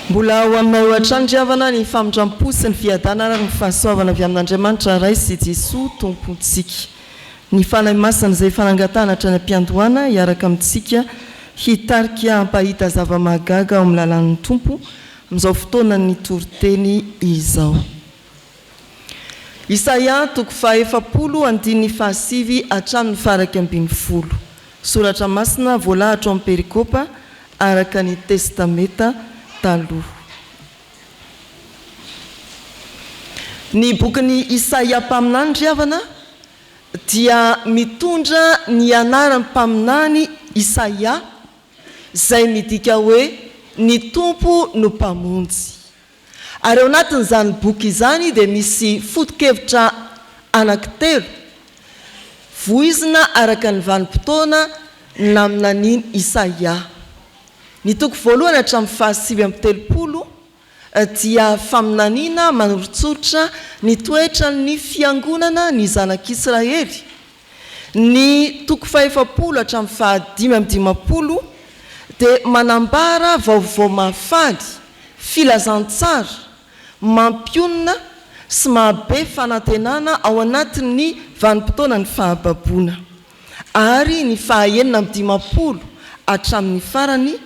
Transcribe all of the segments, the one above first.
Mbola ho aminareo hatrany ry havana ny famindram-po sy ny fiadanana ary ny fahasoavana avy amin'Andriamanitra Ray sy Jesoa Tompontsika. Ny Fanahy Masina izay efa nangatahana hatrany am-piandohana hiaraka amintsika hitarika hampahita zava-mahagaga ao amin'ny lalàn'ny Tompo amin'izao fotoanan'ny toriteny izao. Isaia toko fahaefapolo andininy fahasivy hatramin'ny faha-11. Soratra Masina voalahatra ao amin'ny perikopa araka ny Testameta Taloha. Ny bokin'i Isaia mpaminany ry havana dia mitondra ny anaran'ny mpaminany Isaia izay midika hoe ny Tompo no Mpamonjy. Ary ao anatin'izany boky izany dia misy foto-kevitra anankitelo voizina araka ny vanim-potoana naminanian'i Isaia. Ny toko voalohany hatramin'ny faha 39 dia faminaniana manoritsoritra ny toetran'ny fiangonana ny zanak'Israely. Ny toko faha-40 hatramin'ny faha-55 dia manambara vaovao mahafaly, filazantsara, mampionona sy mahabe fanantenana ao anatin'ny vanim-potoanan'ny fahababoana. Ary ny faha-56 hatramin'ny farany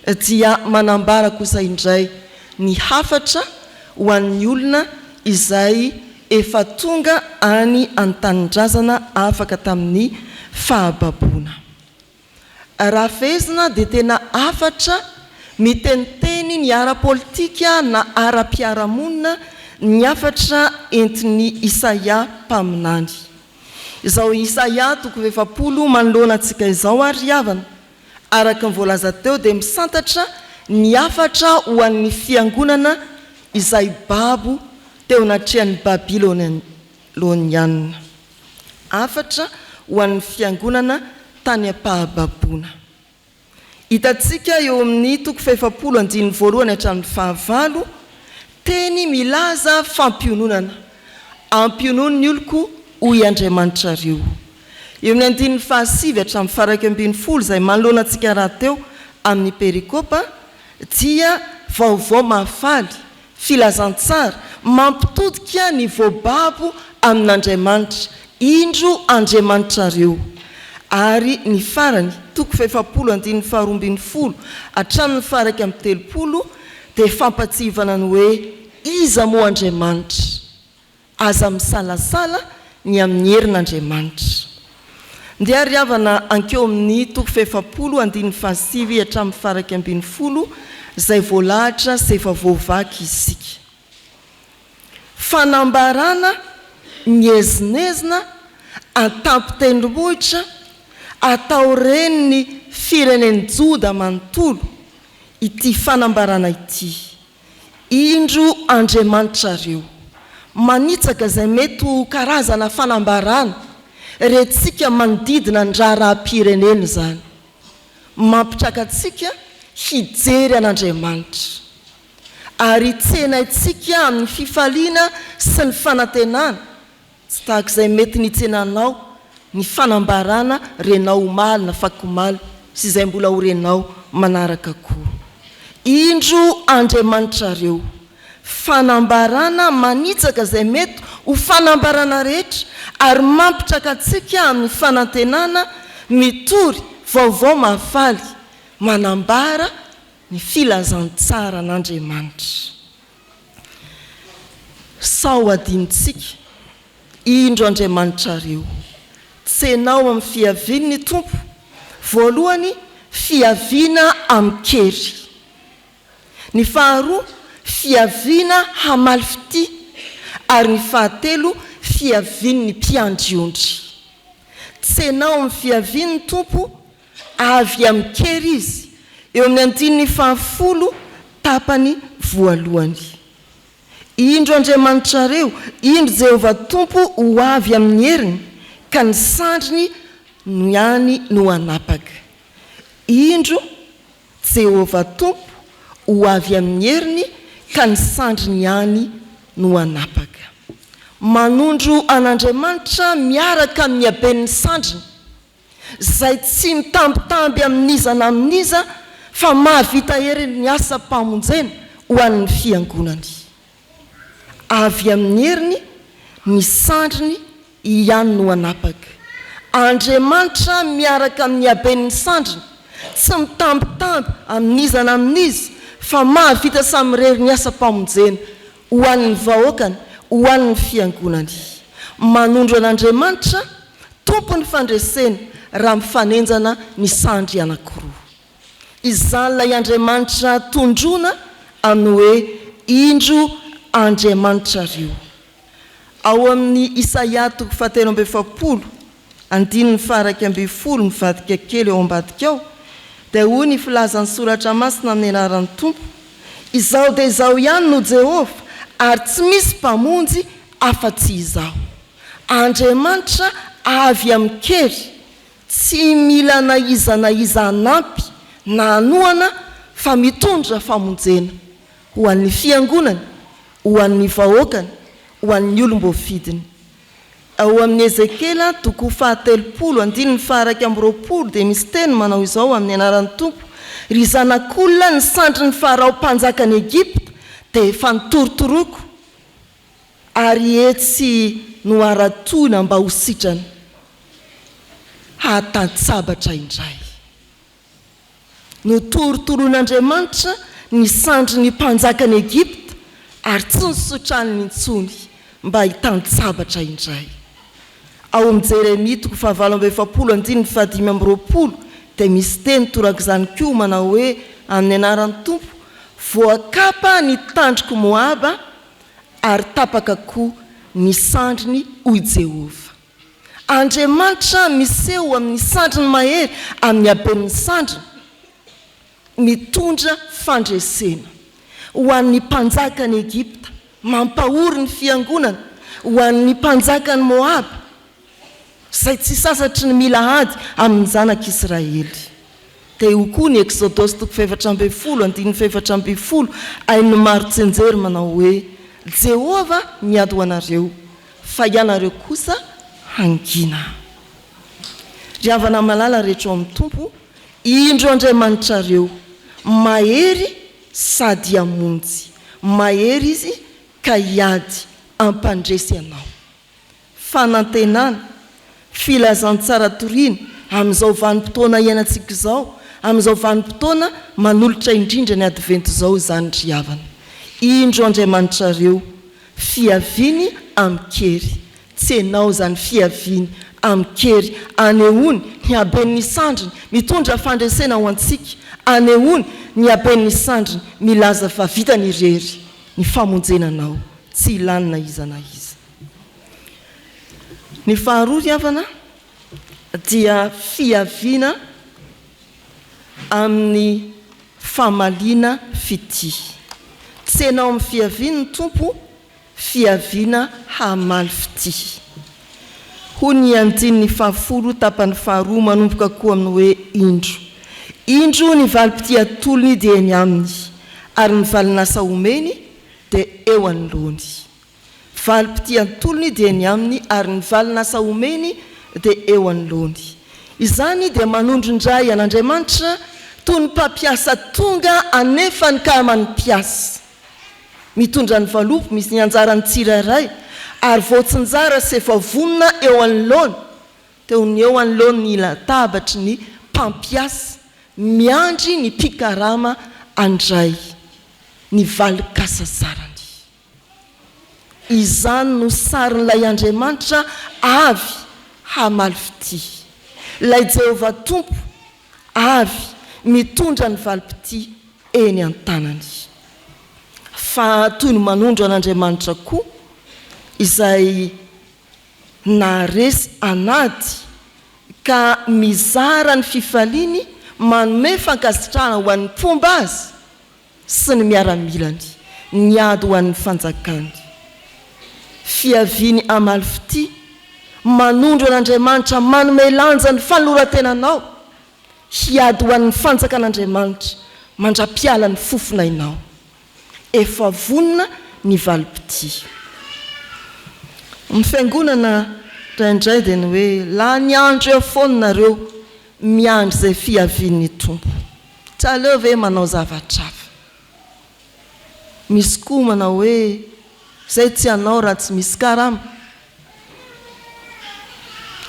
dia manambara kosa indray ny hafatra ho an'ny olona izay efa tonga any an-tanindrazana afaka tamin'ny fahababoana. Raha fehezina dia tena hafatra miteniteny ny ara-politika na ara-piarahamonina ny hafatra entin'i Isaia mpaminany. Izao Isaia toko 40 manoloana antsika izao ary ry havana, araka ny voalaza teo dia misantatra ny hafatra ho an'ny fiangonana izay babo teo anatrehan'ny Babyloniana. Hafatra ho an'ny fiangonana tany am-pahababoana. Hitantsika eo amin'ny toko fahefapolo andininy voalohany hatramin'ny fahavalo, teny milaza fampiononana, Ampionony ny oloko, hoy Andriamanitrareo. Eo amin'ny andininy fahasivy hatramin'ny faha-11 izay manoloana antsika rahateo amin'ny perikopa dia vaovao mahafaly, Filazantsara, mampitodika ny voababo amin'Andriamanitra, Indro Andriamanitrareo. Ary ny farany, toko fahefapolo andininy faharoambinifolo hatramin'ny faha-31 dia fampatsiahivana ny hoe iza moa Andriamanitra? Aza misalasala ny amin'ny herin'Andriamanitra. Ndeha ry havana hankeo amin'ny toko fahefapolo andininy fahasivy hatramin'ny faha-11 izay voalahatra sy efa voavaky isika. Fanambarana miezinezina an-tampon-tendrombohitra atao ren'ny firenen'i Joda manontolo ity fanambarana ity. Indro Andriamanitrareo. Manitsaka izay mety ho karazana fanambarana rentsika manodidina ny raharaham-pirenena izany. Mampitraka antsika hijery an'Andriamanitra. Ary tsenaintsika amin'ny fifaliana sy ny fanantenana Tsy tahaka izay mety nitsenanao ny fanambarana renao omaly na fakomaly sy izay mbola ho renao manaraka koa. Indro Andriamanitrareo. Fanambarana manitsaka izay mety ho fanambarana rehetra ary mampitraka antsika amin'ny fanantenana mitory vaovao mahafaly manambara ny filazantsaran'Andriamanitra. Sao hadinontsika, indro Andriamanitrareo, tsenao amin'ny fiaviany ny Tompo, voalohany, fiaviana amin-kery. Ny faharoa, fiaviana hamaly fitia, ary ny fahatelo, fiavian'ny mpiandry ondry. Tsenao amin'ny fiaviany ny Tompo, Avy amin-kery izy, eo amin'ny andininy fahafolo tapany voalohany. Indro Andriamanitrareo, indro Jehovah Tompo ho avy amin'ny heriny, ka ny sandriny no ihany no hanapaka. Indro Jehovah Tompo ho avy amin'ny heriny, ka ny sandriny ihany no hanapaka. Manondro an'Andriamanitra miaraka amin'ny haben'ny sandriny. izay tsy mitambitamby amin'iza na amin'iza fa mahavita hery ny asam-pamonjena. ho an'ny Fiangonany. Avy amin'ny heriny, ny sandriny ihany no hanapaka. Andriamanitra miaraka amin'ny haben'ny sandriny, tsy mitambitamby amin'iza na amin'iza, fa mahavita samirery ny asam-pamonjena ho an'ny vahoakany, ho an'ny Fiangonany. Manondro an'Andriamanitra, Tompon'ny fandresena, raha mifanenjana ny sandry anankiroa. Izany ilay Andriamanitra tondroina amin'ny hoe Indro Andriamanitrareo. Ao amin'ny Isaia toko fahatelo amby efapolo, andininy faha-11 mivadika kely ao ambadika ao, dia hoy ny filazan'ny Soratra Masina amin'ny anaran'ny Tompo, Izaho dia Izaho ihany no Jehovah, ary tsy misy Mpamonjy afa-tsy Izaho. Andriamanitra avy amin-kery, Tsy mila na iza na iza hanampy na hanohana fa mitondra famonjena ho an'ny Fiangonany, ho an'ny vahoakany, ho an'ny olom-boafidiny. Ao amin'ny Ezekiela toko fahatelopolo andininy faha-21 dia misy teny manao izao amin'ny anaran'ny Tompo, Ry zanak'olona, ny sandrin'i Farao mpanjakan'i Egypta dia efa notorotoroiko, ary etsy noharatoina mba ho sitrana hahatan-tsabatra indray. Notorotoroin'Andriamanitra ny sandrin'ny mpanjakan'i Egypta ary tsy nosotraniny intsony mba hitan-tsabatra indray. Ao amin'ny Jeremia toko fahavalo amby efapolo andininy fahadimy amby roapolo dia misy teny torak'izany koa manao hoe amin'ny anaran'ny Tompo, Voakapa ny tandrok'i Moaba ary tapaka koa ny sandriny, hoy Jehovah. Andriamanitra miseho amin'ny sandriny mahery, amin'ny haben'ny sandriny, mitondra fandresena ho an'ny mpanjakan'i Egypta, mampahory ny fiangonana, ho an'ny mpanjakan'i Moaba, izay tsy sasatry ny mila ady amin'ny zanak'Israely. Dia eo koa ny Eksodosy toko fahefatra ambin'ny folo, andininy fahefatra ambin'ny folo, hain'ny maro tsianjery manao hoe, Jehovah miady ho anareo, fa ianareo kosa hangina. Ry havana malala rehetra ao amin'ny Tompo, indro Andriamanitrareo, mahery sady hamonjy. Mahery Izy ka hiady hampandresy anao. Fanantenana, filazantsara toriana amin'izao vanim-potoana iainantsika izao, amin'izao vanim-potoana manolotra indrindra ny Advento izao izany ry havana. Indro Andriamanitrareo, fiaviany amin-kery. Tsenao izany fiaviany amin-kery, anehoany ny haben'ny sandriny, mitondra fandresena ho antsika, anehoany ny haben'ny sandriny, milaza fa vitany irery ny famonjena anao, tsy ilany na iza na iza. Ny faharoa ry havana dia fiaviana amin'ny famaliana fitia. Tsenao amin'ny fiaviany ny Tompo, fiaviana hamaly fitia. Hoy ny andininy fahafolo tapany faharoa manomboka koa amin'ny hoe indro. Indro ny valim-pitia atolony dia eny aminy, ary ny valin'asa omeny dia eo anoloany. Valim-pitia atolony dia eny aminy ary ny valin'asa omeny dia eo anoloany. Izany dia manondro indray an'Andriamanitra toy ny mpampiasa tonga hanefa ny karaman'ny mpiasa. Mitondra ny valopy misy ny anjaran'ny tsirairay ary voatsinjara sy efa vonona eo anoloany, teo ny eo anoloan'ny latabatry ny mpampiasa, miandry ny mpikarama handray ny valin-kasasarany. Izany no sarin'ilay Andriamanitra avy hamaly fitia. Ilay Jehovah Tompo avy mitondra ny valim-pitia eny an-tanany. Fa toy ny manondro an'Andriamanitra koa izay naharesy an'ady ka mizara ny fifaliany manome fankasitrahana ho an'ny mpomba azy sy ny miaramilany niady ho an'ny fanjakany. Fiaviany hamaly fitia, manondro an'Andriamanitra manome lanja ny fanoloran-tenanao hiady ho an'ny fanjakan'Andriamanitra mandra-piala ny fofonainao. Efa vonona ny valim-pitia. Ny fiangonana indraindray dia ny hoe lany andro eo foana nareo miandry izay fiavian'ny Tompo. Tsy aleo ve manao zavatra hafa? Misy koa manao hoe, Izay tsy hanao raha tsy misy karama.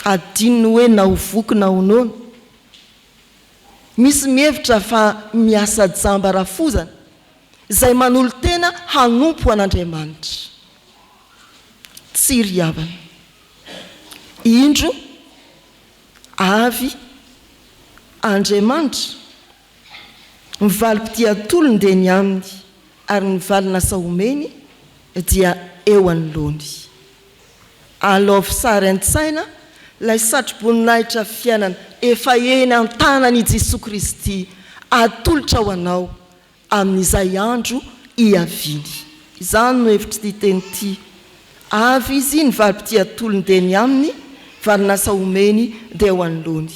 Adino ny hoe na ho voky na ho noana. Misy mihevitra fa miasa jamba rafozana izay manolo-tena hanompo an'Andriamanitra. Tsia ry havana. Indro avy Andriamanitra. Ny valim-pitia atolony dia ny aminy ary ny valin'asa omeny dia eo anoloany. Alaovy sary an-tsaina ilay satroboninahitra fiainana efa eny an-tanan' i Jesoa Kristy atolotra ho anao amin'izay andro hiaviany. Izany no hevitr'ity teny ity. Avy izy, ny valim-pitia atolony dia ny aminy, valin'asa omeny dia eo anoloany.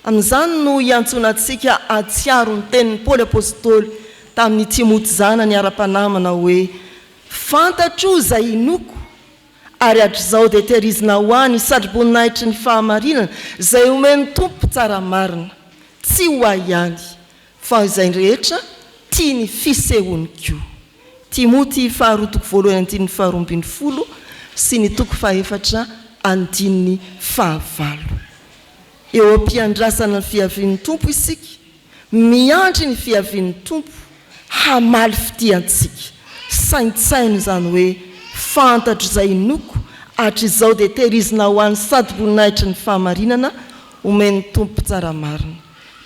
Amin'izany no iantsoana antsika hahatsiaro ny tenin'i Paoly Apostoly tamin'i Timoty zanany ara-panahy manao hoe, Fantatro izay inoako, ary hatrizao dia tehirizina ho ahy ny satroboninahitry ny fahamarinana izay omen'ny Tompo Mpitsara marina, tsy ho ahy ihany, fa izay rehetra tia ny fisehoany koa. Timoty faharoa toko voalohany andininy faharoa ambin'ny folo sy ny toko fahefatra andininy fahavalo. Eo am-piandrasana ny fiavian'ny Tompo isika, miandry ny fiavian'ny Tompo hamaly fitia antsika. Saintsaino izany hoe, Fantatro izay inoako, hatrizao dia tehirizina ho an'ny sady-boninahitry ny fahamarinana omen'ny Tompo Mpitsara marina,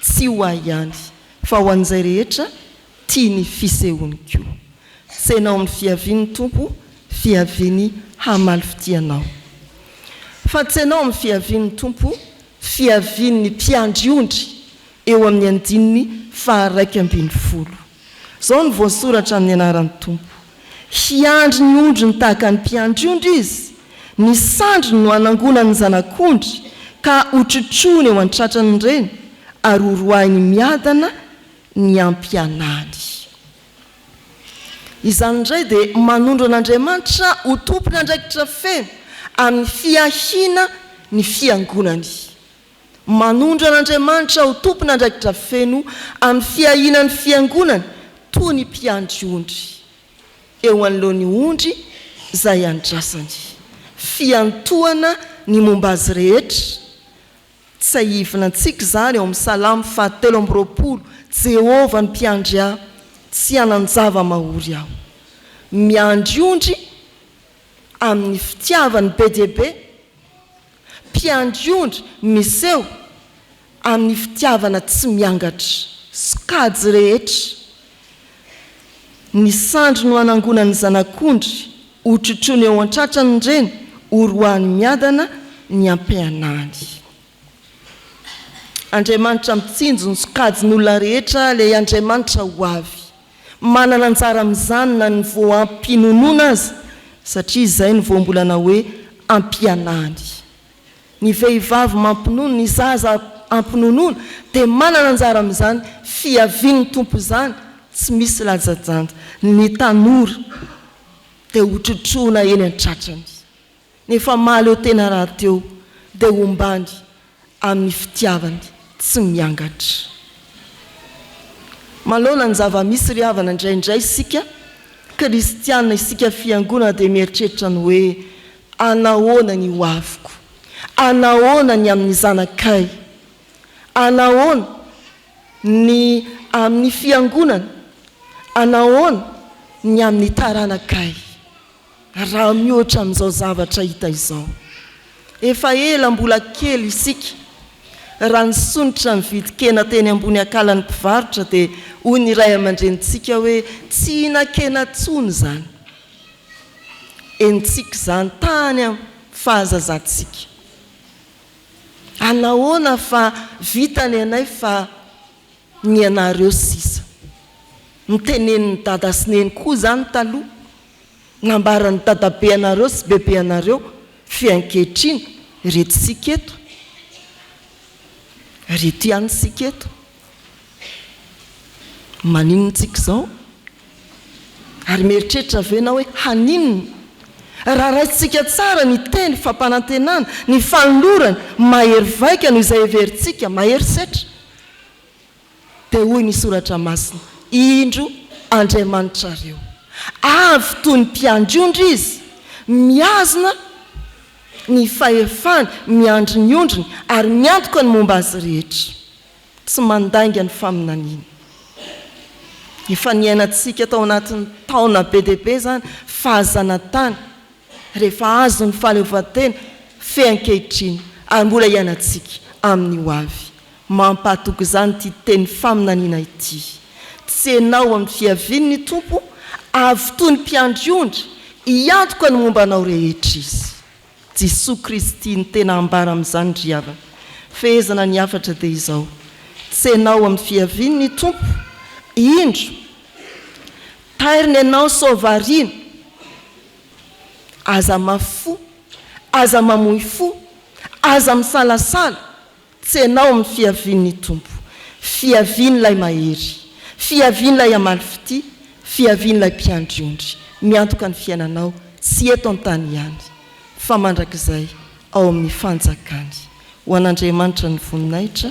tsy ho ahy ihany, fa ho an'izay rehetra tia ny fisehoany koa. Tsenao amin'ny fiaviany ny Tompo, fiaviany hamaly fitia anao. Fa tsenao amin'ny fiaviany ny Tompo, fiavian'ny mpiandry ondry, eo amin'ny andininy faha-11. Izao no voasoratra amin'ny anaran'ny Tompo, Hiandry ny ondriny tahaka ny mpiandry ondry Izy, ny sandriny no hanangonany ny zanak'ondry, ka hotrotroiny eo an-tratrany ireny, ary horoahiny miadana ny ampianany. Izany indray dia manondro an'Andriamanitra ho tompon'andraikitra feno amin'ny fiahiana ny fiangonany. Manondro an'Andriamanitra ho tompon'andraikitra feno amin'ny fiahiana ny fiangonany toy ny mpiandry ondry eo anoloan'ny ondry izay andrasany. Fiantohana ny momba azy rehetra. Tsiahivina antsika izany ao amin'ny Salamo fahatelo amby roapolo, Jehovah no mpiandry ahy, tsy hanan-java-mahory aho. Miandry ondry amin'ny fitiavany be dia be, mpiandry ondry miseho amin'ny fitiavana tsy miangatra, sokajy rehetra. Ny sandry no hanangonany zanak'ondry, hotrotroiny eo an-tratrany ny reny, horoahiny miadana ny ampianany. Andriamanitra mitsinjo ny sokajin'olona rehetra ilay Andriamanitra ho avy. Manana anjara amin'izany na ny voam-pinonoana aza, satria izay no voambolana hoe ampianany. Ny vehivavy mampinono, ny zaza ampinonoana dia manana anjara amin'izany fiavian'ny Tompo izany, tsy misy latsa-danja. Ny tanora dia hotrotroina eny an-tratrany. Ny efa mahaleo tena rahateo dia ombany amin'ny fitiavany tsy miangatra. Manoloana ny zava-misy ry havana indraindray isika kristiana, isika fiangonana dia mieritreritra ny hoe anahoana ny ho aviko? Anahoana ny amin'ny zanakay? Anahoana ny amin'ny fiangonana? Anahoana ny amin'ny taranakay? Raha mihoatra amin'izao zavatra hita izao. Efa ela mbola kely isika, raha nisondrotra nividy kena teny ambony akalan'ny mpivarotra dia hoy ny ray aman-drenintsika hoe tsy hihinan-kena intsony izany. Henontsika izany tany amin'ny fahazazantsika. Anahoana fa vita ny anay fa ny anareo sisa. Notenenin'i dada sy neny koa izany taloha. Nambaran'i dadabe anareo sy bebe anareo fe ankehitriny reto isika eto. Reto ihany isika eto. Maninona tsika izao? Ary mieritreritra ve ianao hoe haninona? Raha raisintsika tsara ny teny fampanantenana, ny fanolorany, mahery vaika noho izay heverintsika, mahery setra. Dia hoy ny Soratra Masina, Indro Andriamanitrareo. Avy toy ny mpiandry ondry Izy, mihazona ny fahefany, miandry ny ondriny ary miantoka ny momba azy rehetra. Tsy mandainga ny faminaniana. Efa niainantsika tao anatin'ny taona be dia be izany fahazanantany rehefa azo ny fahaleovantena fe ankehitriny ary mbola hiainantsika amin'ny ho avy. Mampahatoky izany ity teny faminaniana ity. Tsenao amin'ny fiaviany ny Tompo, avy toy ny mpiandry ondry, hiantoka ny momba anao rehetra Izy. Jesoa Kristy no tena ambara amin'izany ry havana. Fehezana ny hafatra dia izao, Tsenao amin'ny fiaviany ny Tompo, indro, tairina ianao sao variana, aza mafy fo, aza mamoy fo, aza misalasala, Tsenao amin'ny fiavian'ny Tompo. Fiavian'ilay Mahery. Fiavian'ilay hamaly fitia. Fiavian'ilay Mpiandry ondry. Miantoka ny fiainanao, tsy eto an-tany ihany, fa mandrakizay ao amin'ny fanjakany. Ho an'Andriamanitra ny voninahitra.